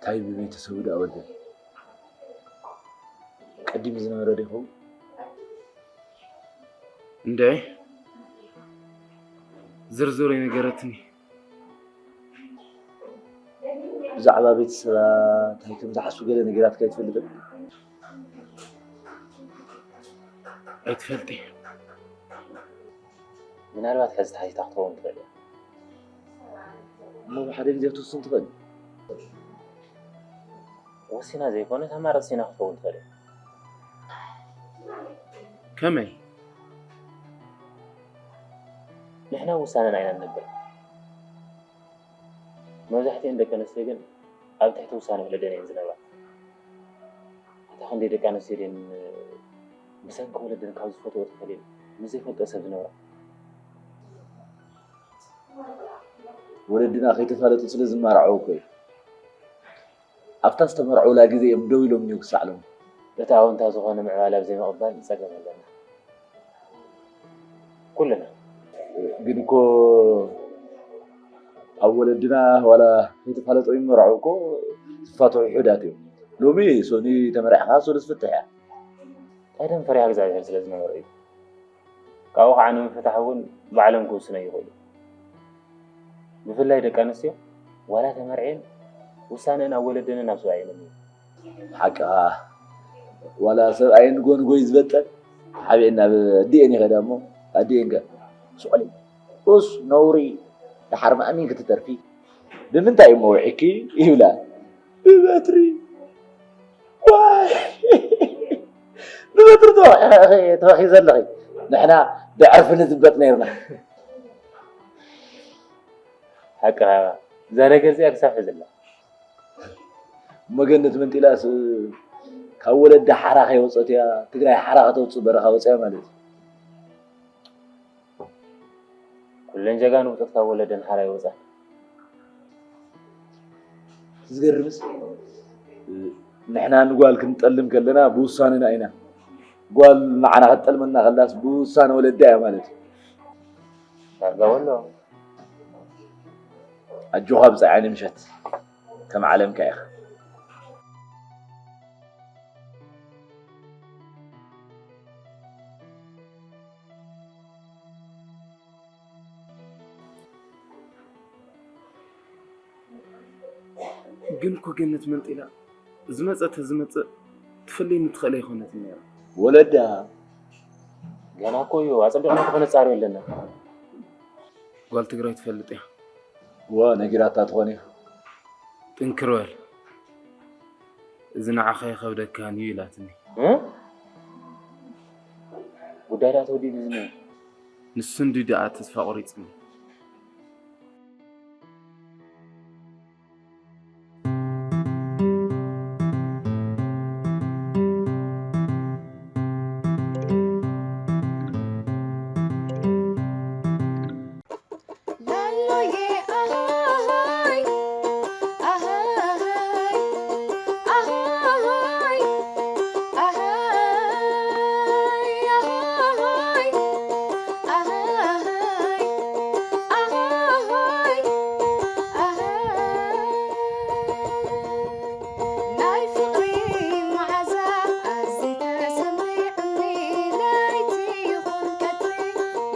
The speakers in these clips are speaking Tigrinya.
እንታይ ብቤተሰቡ ደኣ ወደን ቀዲሙ ዝነበረ ዶ ይኸውን? እንደ ዝርዝሩ ይነገረትኒ። ብዛዕባ ቤተሰባ እንታይ ከም ዝሓስቡ ገለ ነጊራትካ ኣይትፈልጥን? ኣይትፈልጢ። ምናልባት ሕዚ ተሓቲታ ክትኸውን ትኽእል እያ። እሞ ብሓደ ግዜ ክትውስን ትኽእል። ወሲና ዘይኮነስ ኣማራጺ ሲና ክትኸውን ትኽእል እያ። ከመይ? ንሕና ውሳነና ኢና ንነብር። መብዛሕትኤን ደቂ ኣንስትዮ ግን ኣብ ትሕቲ ውሳነ ወለደን እየን ዝነብራ። ኣታ ክንደይ ደቂ ኣንስትዮ ድየን ብሰንኪ ወለደን ካብ ዝፈትዎ ተፈልየን ምስ ዘይፈልጦ ሰብ ዝነብራ? ወለድና ከይተፋለጡ ስለ ዝማርዓው እኮ እዩ። ኣብታ ዝተመርዓውላ ግዜ እዮም ደው ኢሎም እኒው ክሳዕ ሎሚ። እቲ ኣወንታ ዝኾነ ምዕባለ ኣብ ዘይምቕባል ጸገም ኣለና። ኩልና። ግን እኮ ኣብ ወለድና ዋላ ከይተፋለጡ ይመርዓው እኮ ዝፋትሑ ውሑዳት እዮም። ሎሚ ሶኒ ተመሪዕኻ ሶሉስ ፍትሕ እያ። ቀደም ፈሪሃ እግዚኣብሔር ስለ ዝነበረ እዩ። ካብኡ ከዓ ንምፍታሕ እውን ባዕሎም ክውስኖ ይኽእሉ። ብፍላይ ደቂ ኣንስትዮ ዋላ ተመርዕየን ውሳነን ኣብ ወለደንን ኣብ ሰብኣየንን እዩ። ሓቅኻ። ዋላ ሰብኣየን ንጎ ንጎ እዩ ዝበጠን። ሓቢኤን ናብ ኣዲኤን ይኸዳ እሞ ኣዲኤን ከ ስቆሊ ኡስ ነውሪ፣ ደሓር ማእሚን ክትተርፊ። ብምንታይ እዩ መውዒኪ? ይብላ። ብበትሪ። ዋይ! ብበትሪ ተወኺ ዘለኺ። ንሕና ብዕርፊ ንዝበጥ ነይርና። ሓቅኻ፣ እዛ ነገር እዚኣ ክሳብ ሕዚ ኣላ። እሞ ገነት መንጢላስ ካብ ወለዳ ሓራ ከይወፀት እያ፣ ትግራይ ሓራ ከተውፅእ በረኻ ወፅያ ማለት እዩ። ኩለን ጀጋኑ ብጾት ካብ ወለደን ሓራ ይወጻ። ዝገርምስ፣ ንሕና ንጓል ክንጠልም ከለና ብውሳኔና ኢና። ጓል ንዓና ክትጠልመና ከላስ ብውሳነ ወለዳ እያ ማለት እዩ። ዳርጋ ወሎ። ኣጆኻ ብጻይ ዓይኒ ምሸት፣ ከም ዓለምካ ኢኻ። ግን እኮ ገነት መንጢላ ዝመጸ ተዝመጽእ ትፈልየኒ ትኽእል ኣይኮነትን ነይራ። ወለዳ ገና እኮ እዩ፣ ኣጸቢቕና እኮ ነጻርዮ ኣለና። ጓል ትግራይ ትፈልጥ እያ። እዋ ነጊራታ ትኾን እያ። ጥንክር በል። እዚ ንዓኻ ይኸብደካን እዩ ኢላትኒ። እ? ጉዳይ ደኣ ተወዲኡ ዝኒ። ንሱ እንዲ ደኣ ተስፋ ቆሪጽኒ። ናይ ፍቕሪ መዓዛ ኣዝዩ ተሰሚዑኒ፣ ለይቲ ይኹን ቀትሪ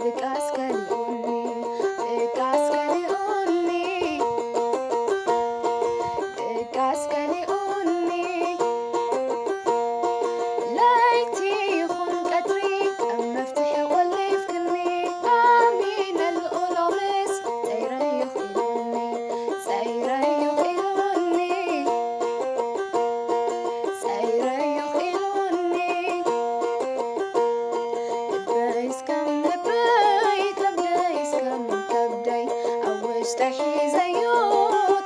ድቃስ ከሊኡኒ፣ ድቃስ ከሊኡኒ፣ ድቃስ ከሊኡኒ። ለይቲ ይኹን ቀትሪ ከም መፍትሒ ቆሊፍክኒ፣ ኣሚነ ልኡሎ ምስ ጸይረዮ ኢሉኒ፣ ጸይረዮ ኢሉኒ፣ ጸይረዮ ኢሉኒ። ልበይ እስከም ልበይ፣ ከብደይ እስከም ከብደይ፣ ኣብ ውሽጠይ ሒዘዮ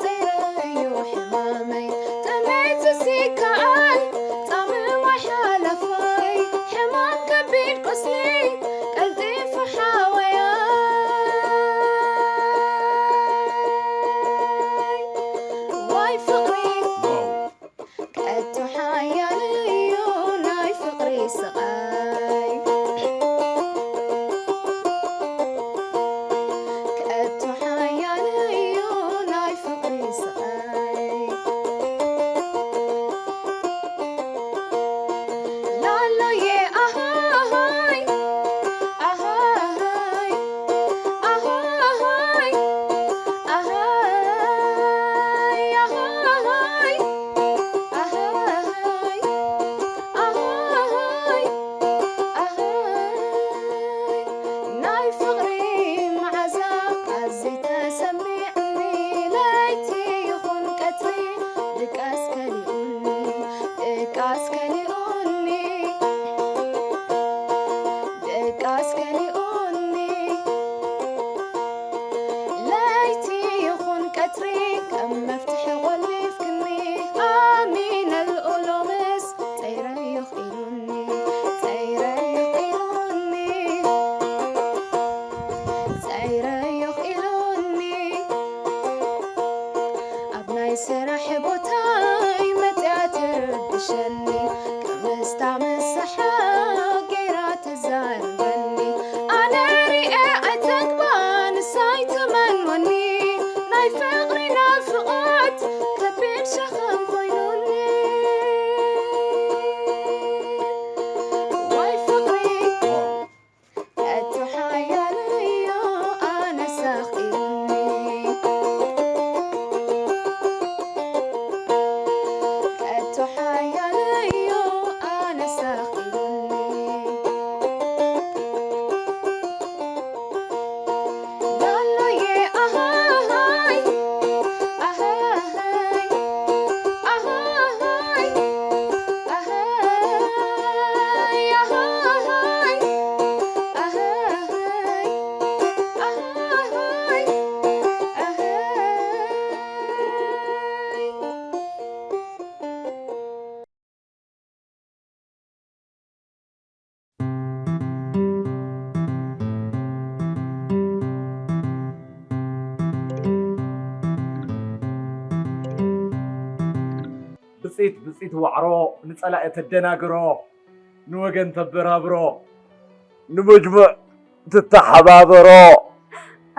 ጸይረዮ ሕማመይ። ጥሜትስ ይከኣል ጻምእ ማይ ሓለፋይ፣ ሕማም ከቢድ ቁስሊ ቀልጢፉ ሓወያይ። ዋይ ፍቕሪ፣ ዋው። ከቶ ሓያል እዩ ናይ ፍቕሪ ስቓይ። ከቶ ሓያል እዩ ናይ ፍቕሪ ስቓይ። ኣስከሊኡኒ፣ ደቃስ ከሊኡኒ፣ ለይቲ ይኹን ቀትሪ ከም መፍትሒ ቆሊፍክኒ። ኣሚነ ልኡሎምስ ጸይረዮ ኢሉኒ፣ ጸይረዮ ኢሉኒ፣ ጸይረዮ ኢሉኒ። ኣብ ናይ ስራሕ ቦታይ መጽያ ትርብሸኒ፣ ክምስታ ምሳሓ ገይራ ትዛርበኒ። ኣነ ሪኤ ኣይጸግባን ንሳ ኣይትመንወኒ፣ ናይ ፍቕሪ ናፍቖት ከቢድ ሸኽም ኮይኑኒ። ዋይ ፍቕሪ ከቶ ሓያል እዩ ኣነስ ኣኽኢሉኒ። ከቶ ሓያል እዩ ኣነስ ኣኽኢሉኒ። ሎሎየ ኣሃሃይ፣ ኣሃሃይ፣ ኣሃሃይ፣ ኣሃሃይ፣ ኣሃሃይ፣ ኣሃሃይ፣ ኣሃሃይ፣ ኣሃሃይ። ብፅኢት ብፅኢት ዋዕሮ፣ ንፀላኢ ተደናግሮ፣ ንወገን ተበራብሮ፣ ንመጅሙዕ ትተሓባበሮ።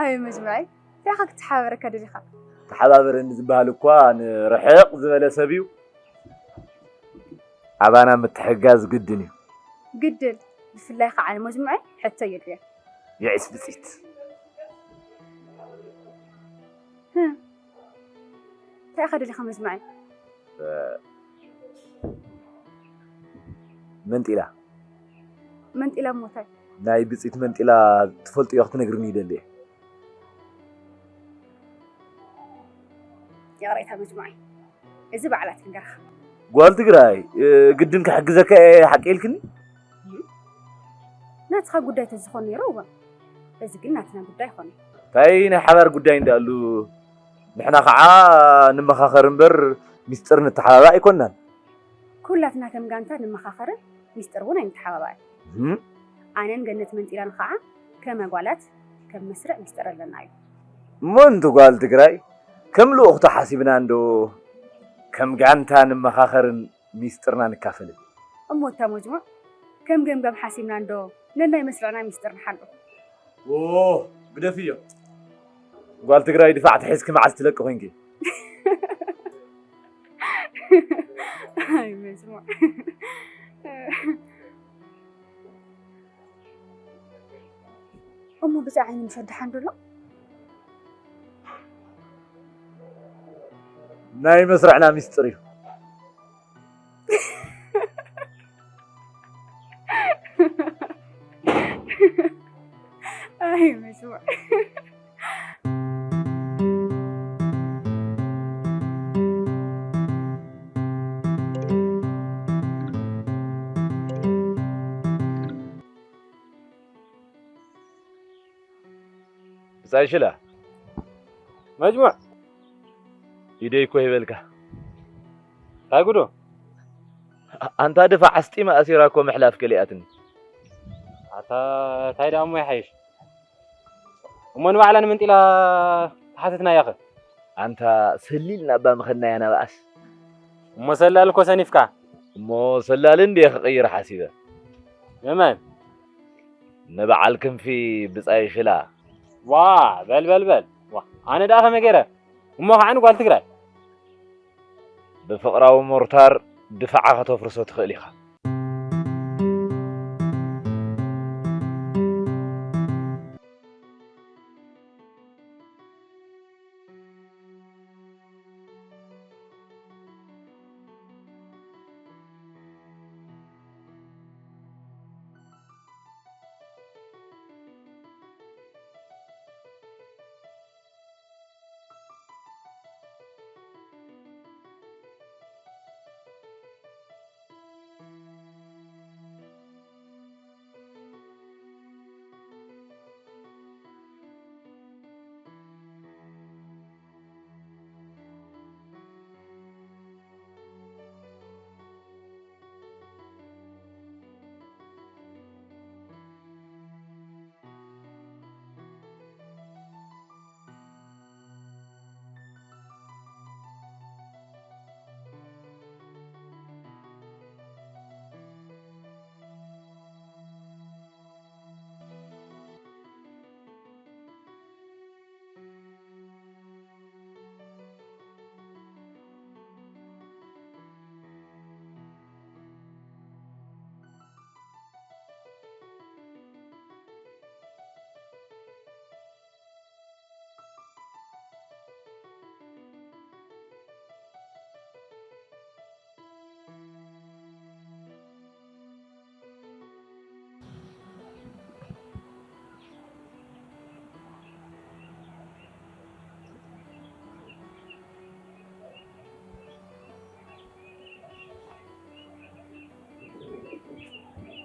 ኣይ መጅሙዐይ፣ እንታይ ኢኻ ክትሓባበረካ ደሊኻ? ተሓባበረኒ ዝበሃል እኳ ንርሕቕ ዝበለ ሰብ እዩ። ኣባና ምትሕጋዝ ግድን እዩ። ግድን፣ ብፍላይ ከዓ ንመጅሙዐይ ሕቶ የድልዮ። የዒስ ብፅኢት። ህም። እንታይ ኢኻ ደሊኻ መጅሙዐይ? መንጢላ። መንጢላ እሞ እንታይ? ናይ ብፅኢት መንጢላ ትፈልጥዮ ክትነግርኒ ይደሊ እየ። ይቕሬታ መጅሙዐይ፣ እዚ ባዕላ ትንገርካ። ጓል ትግራይ፣ እ፣ ግድን ክሕግዘካ እየ፣ ሓቂ ኢልክኒ? ናትኻ ጉዳይ ተዝኾን ነይሩ፣ እወ። እዚ ግን ናትና ጉዳይ ኣይኮነን። እንታይ ናይ ሓባር ጉዳይ እንዳሉ፣ ንሕና ከዓ ንመኻኸር እምበር ሚስጥር ንተሓባባእ ኣይኮንናን። ኩላትና ከም ጋንታ ንመኻኸርን ሚስጥር እውን ኣይንተሓባባእን። እም? ኣነን ገነት መንጢላን ከዓ ከም ኣጓላት ከም መስርዕ ሚስጥር ኣለና እዩ። እሞ እንቱ ጓል ትግራይ፣ ከም ልኡኽቶ ሓሲብና እንዶ ከም ጋንታ ንመኻኸርን ሚስጥርና ንካፈልን። እሞ እታ መጅሙዕ ከም ገምጋም ሓሲብና እንዶ ነናይ መስርዕና ሚስጥር ንሓሉ። ኦ፣ ግደፍዮ። ጓል ትግራይ ድፋዕ ተሒዝኪ መዓስ ትለቂ ኮንኪ? ኣይ መጅሙዕ። እሞ ብዛ ዓይኒ ምሸት ደሓን ዶ ኣሎ? ናይ መስርዕና ሚስጥር እዩ። ኣይ መጅሙዕ። ብጻይ ሽላ። መጅሙዕ። ኢደይ እኮ ይበልካ። እንታይ ጉዱ? ኣንታ ድፋዕ ኣስጢማ ኣሲራ እኮ ምሕላፍ ከሊኣትኒ። ኣታ እንታይ ደኣ እሞ ይሓይሽ? እሞ ንባዕላ ንመንጢላ ተሓተትናያ ኸ? ኣንታ ሰሊልና እባ ምኸድናያ ናብኣስ። እሞ ሰላል እኮ ሰኒፍካ። እሞ ሰላል እንድየ ክቕይር ሓሲበ። ንመን? ንበዓል ክንፊ ብጻይ ሽላ። ዋ፣ በል በል በል። ዋ፣ ኣነ ደኣ ከመይ ገይረ? እሞ ኸዓ ንጓል ትግራይ። ብፍቕራዊ ሞርታር ድፋዓ ከተፍርሶ ትኽእል ኢኻ።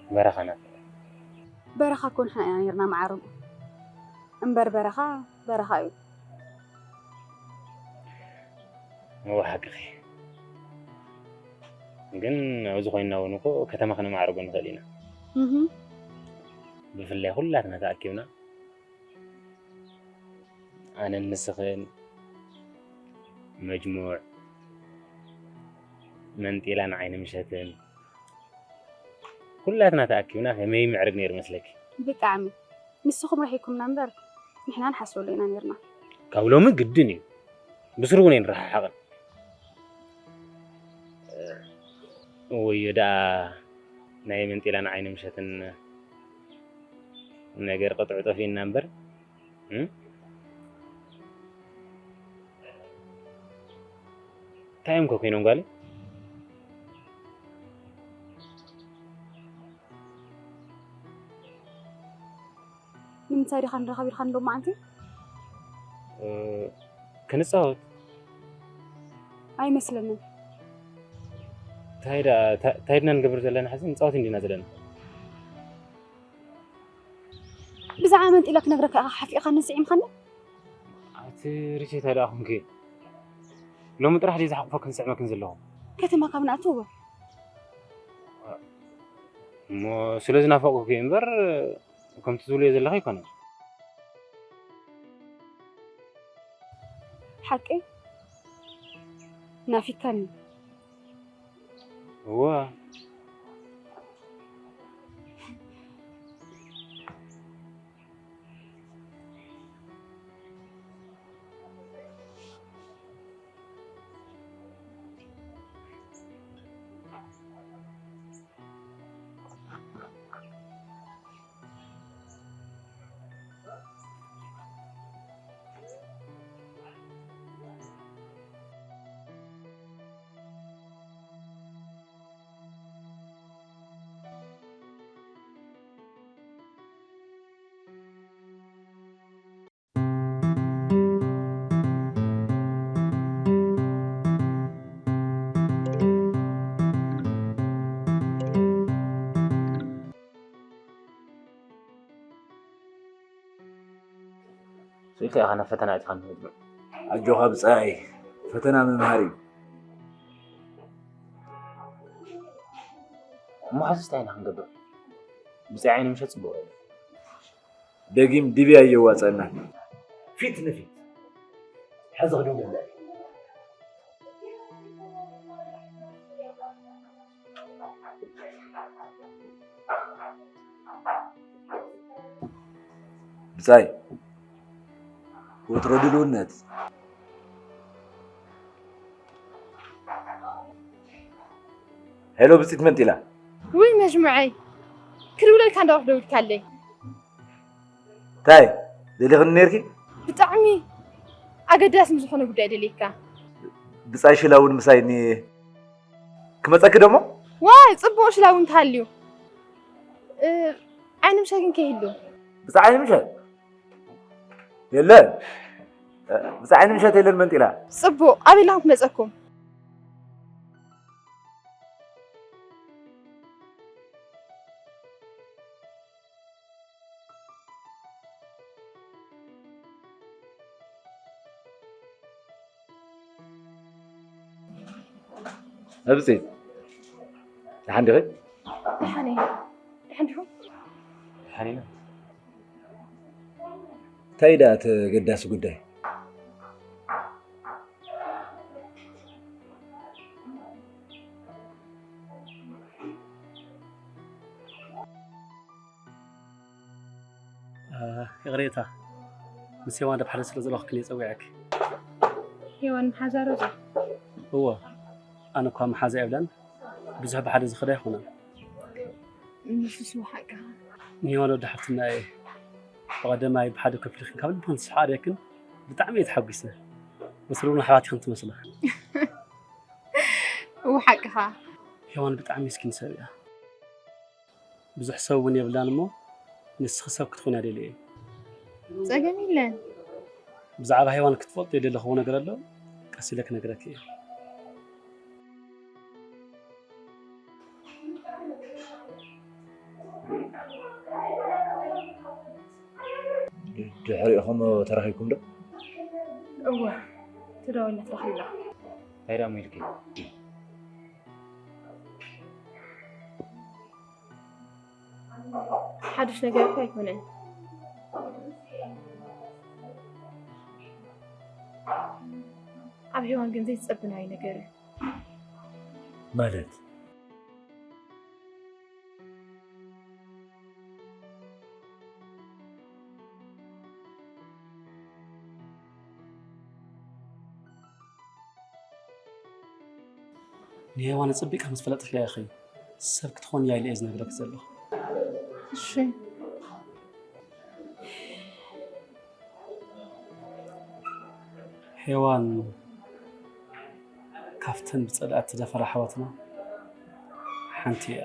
በረኻ ናት። በረኻ እኮ ንሕና ኢና ነይርና መዓርኡ። እምበር በረኻ፣ በረኻ እዩ። እወ ሓቅኺ። ግን ኣብዚ ኮይንና እውን እኮ ከተማ ከነማዕርጎ ንኽእል ኢና። እህ። ብፍላይ ኩላትና ተኣኪብና ኣነን ንስኽን መጅሙዕ መንጢላን ዓይኒ ምሸትን ኩላትና ተኣኪብና ከመይ ምዕርግ ነይሩ መስለኪ? ብጣዕሚ። ንስኹም ርሒኩምና እምበር ንሕና ንሓስበሉ ኢና ነይርና። ካብ ሎሚ ግድን እዩ። ብስሩ እውን ኣይንረሓሓቕን። ወዮ ደኣ ናይ መንጢላን ዓይኒ ምሸትን ነገር ቅጥዑ ጠፊእና እምበር። እም? እንታይ እዮም ከ ኮይኖም ጓለይ? ንምንታይ ዲኻ ንራኸብ ኢልካ ንሎም መዓንቲ? እ፣ ክንጻወት። ኣይመስለንን። እንታይ ደኣ፣ ታ-፣ እንታይ ድና ንገብር ዘለና ሕዚ? ንጻወት እንዲና ዘለና። ብዛዕባ መንጢላ ክነግረካ ኢኻ ሓፊእካ ንስዒምካኒ? ኣቲ ሪቼ፣ እንታይ ደኣ ኹንኪ? ሎሚ ጥራሕ ድየ ዝሓቁፈክን ዝስዕመክን ዘለኹ? ከተማ ካብ ንኣቱ እወ። እሞ ስለ ዝናፈቁኪ እምበር ከምቲ ትብልዮ ዘለኺ ኣይኮነን። ሓቂ? ናፊካኒ። እወ። ስኢልካ ኢኻ ናብ ፈተና ኣእቲኻኒ መድምዕ። ኣጆኻ ብጻይ፣ ፈተና መምሃሪ እዩ። እሞ ሕዝስ እንታይ ኢና ክንገብር? ብጻይ ዓይኒ ምሸት ጽቡቕ እዩ። ደጊም ዲብያ እየዋጸና። ፊት ንፊት። ሕዚ ክድውለላ እየ። ብጻይ፣ ወትሮ ድልውነት። ሄሎ፣ ብጽይት መንጢላ። ውይ መጅሙዐይ፣ ክድውለልካ እንዳወሕ ደዊልካለይ። እንታይ ደሊኽኒ ነርኪ? ብጣዕሚ ኣገዳሲ ንዝኾነ ጉዳይ ደልየካ። ብጻይ ሽላ እውን ምሳይ እኒ ክመጸኪ ደሞ? ዋይ ጽቡቕ ሽላ እውን ተሃልዩ። እ፣ ዓይኒ ምሸት ግን ከይህሉ። ብጻይ ዓይኒ ምሸት? የለን። ብጻይ ዓይኒ ምሸት የለን መንጢላ። ጽቡቕ፣ ኣበይ ኢላኹም ክመጸኩም? ኣብጽእ። ደሓን ዲኺ? ደሓን እየ። ደሓን ዲኹም? ደሓን ኢና። እንታይ ደኣ እቲ ኣገዳሲ ጉዳይ? እ፣ ይቕሬታ፣ ምስ ሄዋን ደብ ሓደ ስለ ዘለኹ ክን ጸዊዐኪ። ሄዋን መሓዛ ሮዛ? እወ፣ ኣነ እኳ መሓዛ የብላን፣ ብዙሕ ብሓደ ዝኸዳ ኣይኮነን። ንሱስ ሓቅኻ። ንሄዋን ወዲ ሓፍትና እየ። ብቐደማይ ብሓደ ኮፍ ኢልክን ካብ ልብኽን ትስሕቓ ርኤክን ብጣዕሚ እየ ተሓጒሰ። ምስሉ እውን ኣሕዋት ኢኽን ትመስላ። እወ ሓቅኻ። ሄዋን ብጣዕሚ ምስኪን ሰብ እያ። ብዙሕ ሰብ እውን የብላን እሞ ንስኺ ሰብ ክትኾኒ እየ ደልየ። ጸገም የለን። ብዛዕባ ሄዋን ክትፈልጦ የደለኽዎ ነገር ኣሎ፣ ቀስ ኢለ ክነግረኪ እየ። ድሕሪኡ ኸም ተራኺብኩም ዶ? እወ፣ ተደዋዊልና ተራኺብና። እንታይ ደኣ ኢልኪ? ሓድሽ ነገር እኮ ኣይኮነን። ኣብ ሄዋን ግን ዘይጸብናዮ ነገር እዩ። ማለት? ንሄዋን ኣጸቢቕካ ምስ ፈለጥክያ ኢኺ ሰብ ክትኾኒ ኢለ እየ ዝነግረኪ ዘለኹ። እሺ። ሄዋን ካብተን ብጸልኣት ዝደፈራ ኣሕዋትና ሓንቲ እያ።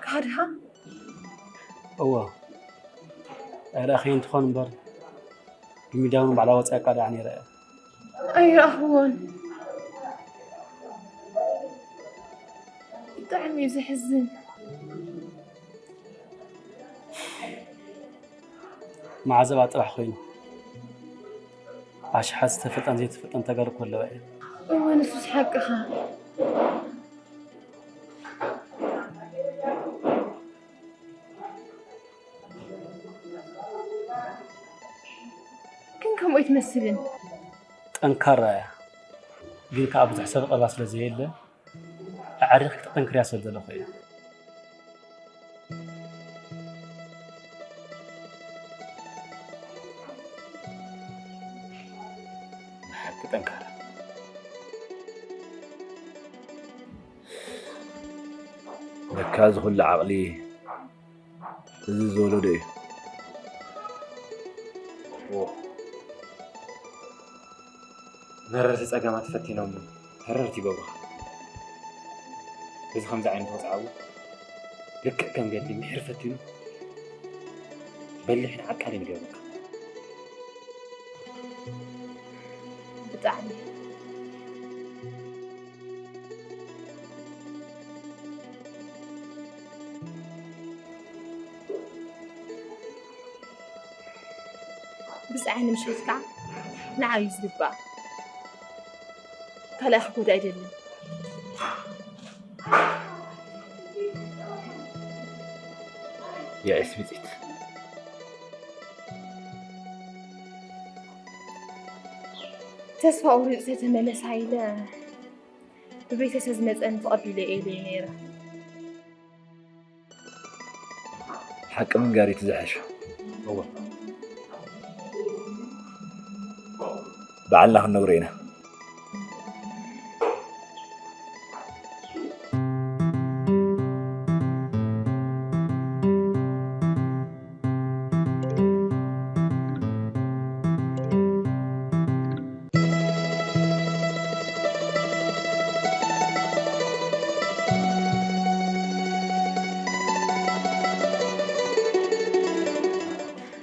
ካድሃ? እወ፣ ኣይረኣኽየን ትኾን እምበር፣ ብሚድያ እውን ባዕላ ወፂኣ ኣቃሊዓ ነይራ እያ። ኣይረኣኽዎን። ብጣዕሚ እዩ ዘሕዝን። መዓዘባ ጥራሕ ኮይኑ ኣሽሓት ዝተፈልጣን ዘይተፈልጣን ተጋሩ እኮ ኣለዋ እየን። እወ፣ ንሱስ ሓቅኻ። ግን ከምኡ ኣይትመስልን። ጠንካራ እያ። ግን ከኣ ብዙሕ ሰብ ቀልባ ስለ ዘየለ ኣዕሪኽ ክተጠንክርያ ስለ ዘለኹ እየ። ብሓቂ ጠንካራ። ለካ እዚ ኩሉ ዓቕሊ እዚ ዝወለዶ እዩ። ዎ። መረርቲ ጸገማት ፈቲኖም ተረርቲ ይገብሩኻ። እዚ ከምዚ ዓይነት ወጽዓዊ ልክዕ ከም ገድሊ ምሒር ፈቲኑ በሊሕን ዓቃልን ይገብረካ። ብጣዕሚ። ብዝዓይኒ ምሸት ከዓ ንዓዩ ዝግባእ ካልኣይ ክጎዳ ኣይደልን። የዒስ ብፅት። ተስፋ ቁሪፅ ተመለሳ ኢለ ብቤተሰብ ዝመፀኒ ተቐቢለ እየ ኢለ ነይረ። ሓቂ ምንጋር እዩ እቲ ዝሕሽ። እወ። ባዕልና ክንነግሮ ኢና።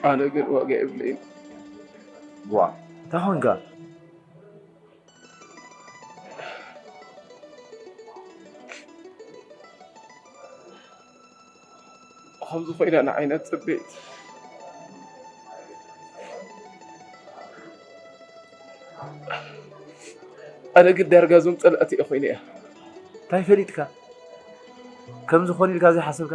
ኣነ ግን ዋጋ የብለይን። ዋ፣ እንታይ ኾንካ? ከምዚ ኮይና ንዓይነት ጽበየት። ኣነ ግን ዳርጋ እዞም ጸላእቲ እየ ኮይነ እያ። እንታይ ፈሊጥካ? ከምዚ ኾን ኢልካ ዘይሓሰብካ?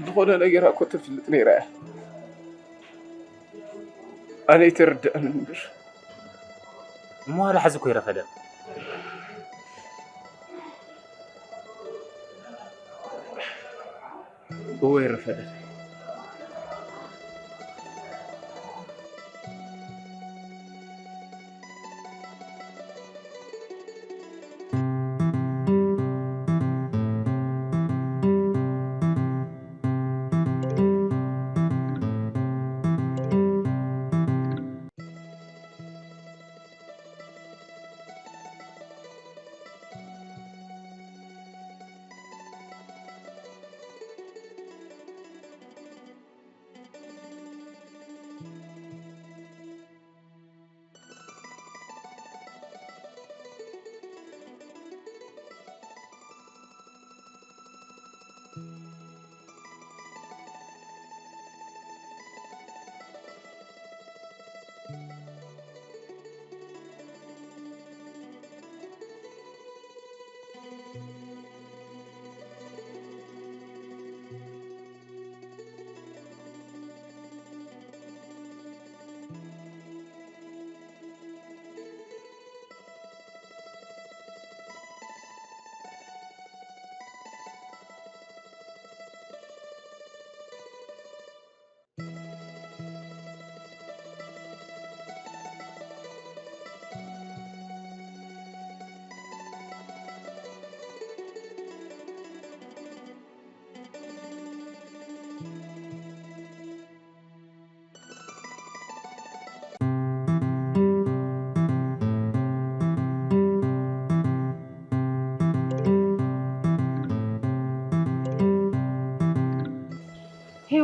ዝኾነ ነገር እኮ ትፍልጥ ነይራ እያ። ኣነ ኣይተረድኣንን እምበር። እሞ ዋላ ሕዚ እኮ ይረፈደ። እወ ይረፈደ።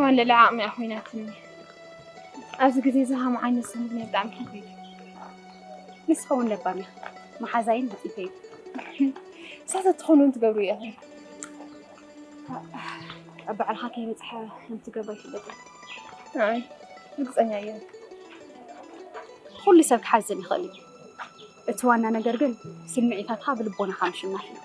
ኣለላ ዓቕሚ ኮይናትኒ። ኣብዚ ግዜ እዚ ሃም ዓይነት ሰብ ምኽንያት ብጣዕሚ ከቢድ እዩ። ንስኻ እውን ለባም ኢኻ። መሓዛይን ብፅፈይ። ሳተ ትኾኑ እውን ትገብሩ ኢኹም። ኣብ ባዕልኻ ከይበፅሐ ከምትገብሮ ይፍለጥ እዩ። ኣይ፣ ርግፀኛ እየ። ኩሉ ሰብ ክሓዝን ይኽእል እዩ። እቲ ዋና ነገር ግን ስምዒታትካ ብልቦናኻ ምሽናፍ እዩ።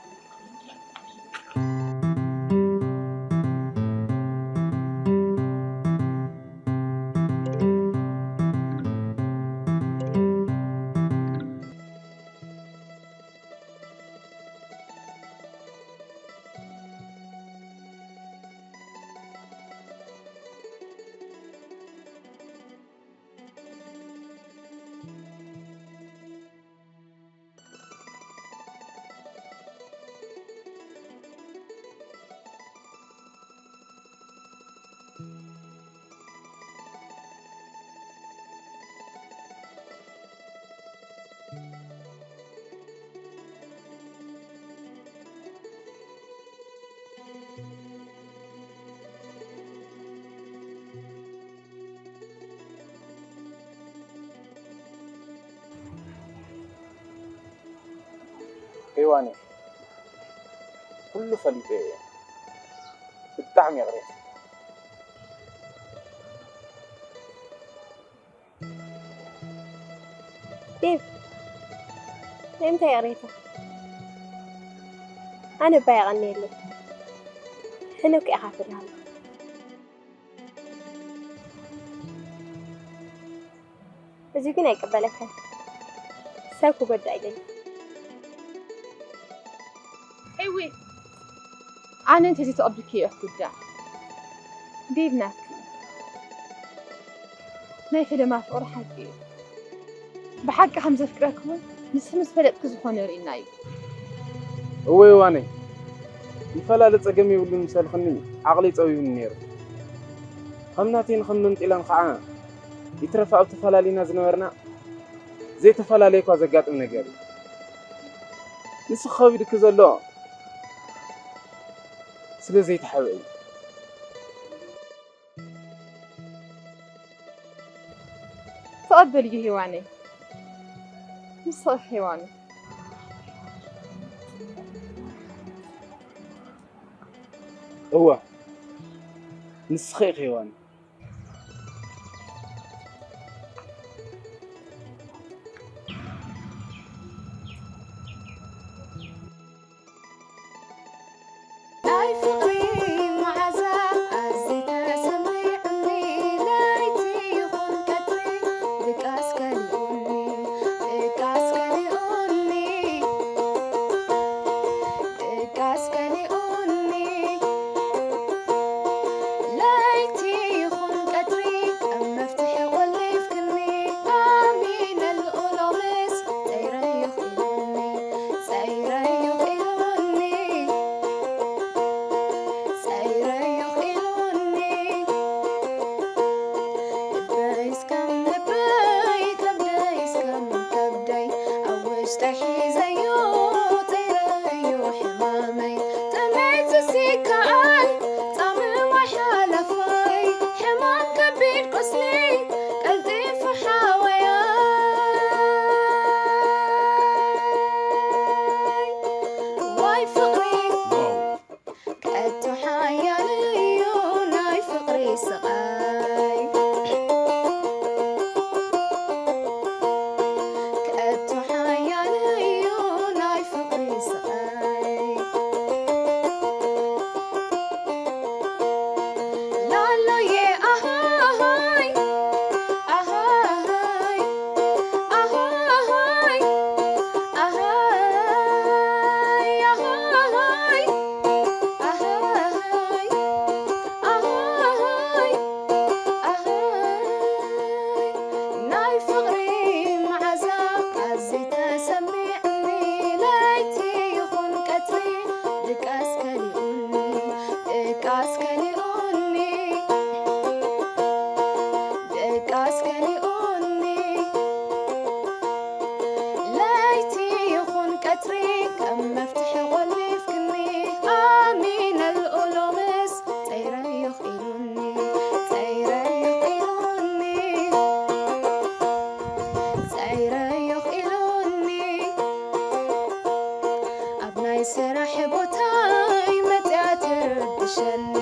ሄዋነይ፣ ኩሉ ፈሊጠዮ እየ። ብጣዕሚ ይቕሬታ። ዴቭ፣ ናይ ምንታይ ይቕሬታ? ኣነ እባ የቐንየለይ። ሕነ እኮ ኢኻ ፈዲኻለይ። እዚ ግን ኣይቅበለካን። ሰብ ክጎድእ ኣይደልን። እዊ፣ ኣነ እንተዘይተቐቢልክዮ እየ ክጉዳእ። ዴቭ ናትኪ እዩ። ናይ ፈለማ ፍቕሪ ሓቂ እዩ። ብሓቂ ከም ዘፍቅረኪ እውን ንስኺ ምስ ፈለጥኪ ዝኾነ ርኢና እዩ። እወ ሄዋነይ፣ ይፈላለ ጸገም የብሉን ምሰልኽኒ ዓቕለይ ጸቢቡኒ ነይሩ። ከም ናተይ ንኽመንጢለን ኸዓ ይትረፍ ኣብ ተፈላሊና ዝነበርና ዘይተፈላለየ እኳ ዘጋጥም ነገር እዩ። ንስኺ ከቢድኪ ዘሎ ስለ ዘይተሓብአ እዩ። ተቐበልዮ ሄዋነይ፣ ንስኺ ሄዋነይ። እወ፣ ንስኺ ኢኺ ሄዋነይ። ናይ ፍቕሪ መዓዛ ኣዝዩ ተሰሚዑኒ፣ ለይቲ ይኹን ቀትሪ ድቃስ ከሊኡኒ፣ ድቃስ ከሊኡኒ፣ ድቃስ ከሊኡኒ። ለይቲ ይኹን ቀትሪ ከም መፍትሒ ቆሊፍክኒ፣ ኣሚነሉ ሎምስ ጸይረዮ ኢሉኒ፣ ጸይረዮ ኢሉኒ፣ ጸይረዮ ኢሉኒ። ልበይስ ከም ልበይ፣ ከብደይስ ከም ከብደይ፣ ኣብ ውሽጠይ ሒዘዮ ጸይረዮ ሕማመይ። ጥሜትስ ይከኣል ጻምእ ማይ ሓለፋይ፣ ሕማም ከቢድ ቁስሊ ቀልጢፉ ሓወያይ። ዋይ ፍቕሪ፣ ከቶ ሓያል እዩ ናይ ፍቕሪ ስቓይ። ከቶ ሓያል እዩ ናይ ፍቕሪ ስቓይ። ላሎየ ኣሃሃይ፣ ኣሃሃይ፣ ኣሃሃይ፣ ኣሃይ፣ ኣሃሃይ። ስራሕ ቦታይ መጽያ ትርብሸኒ።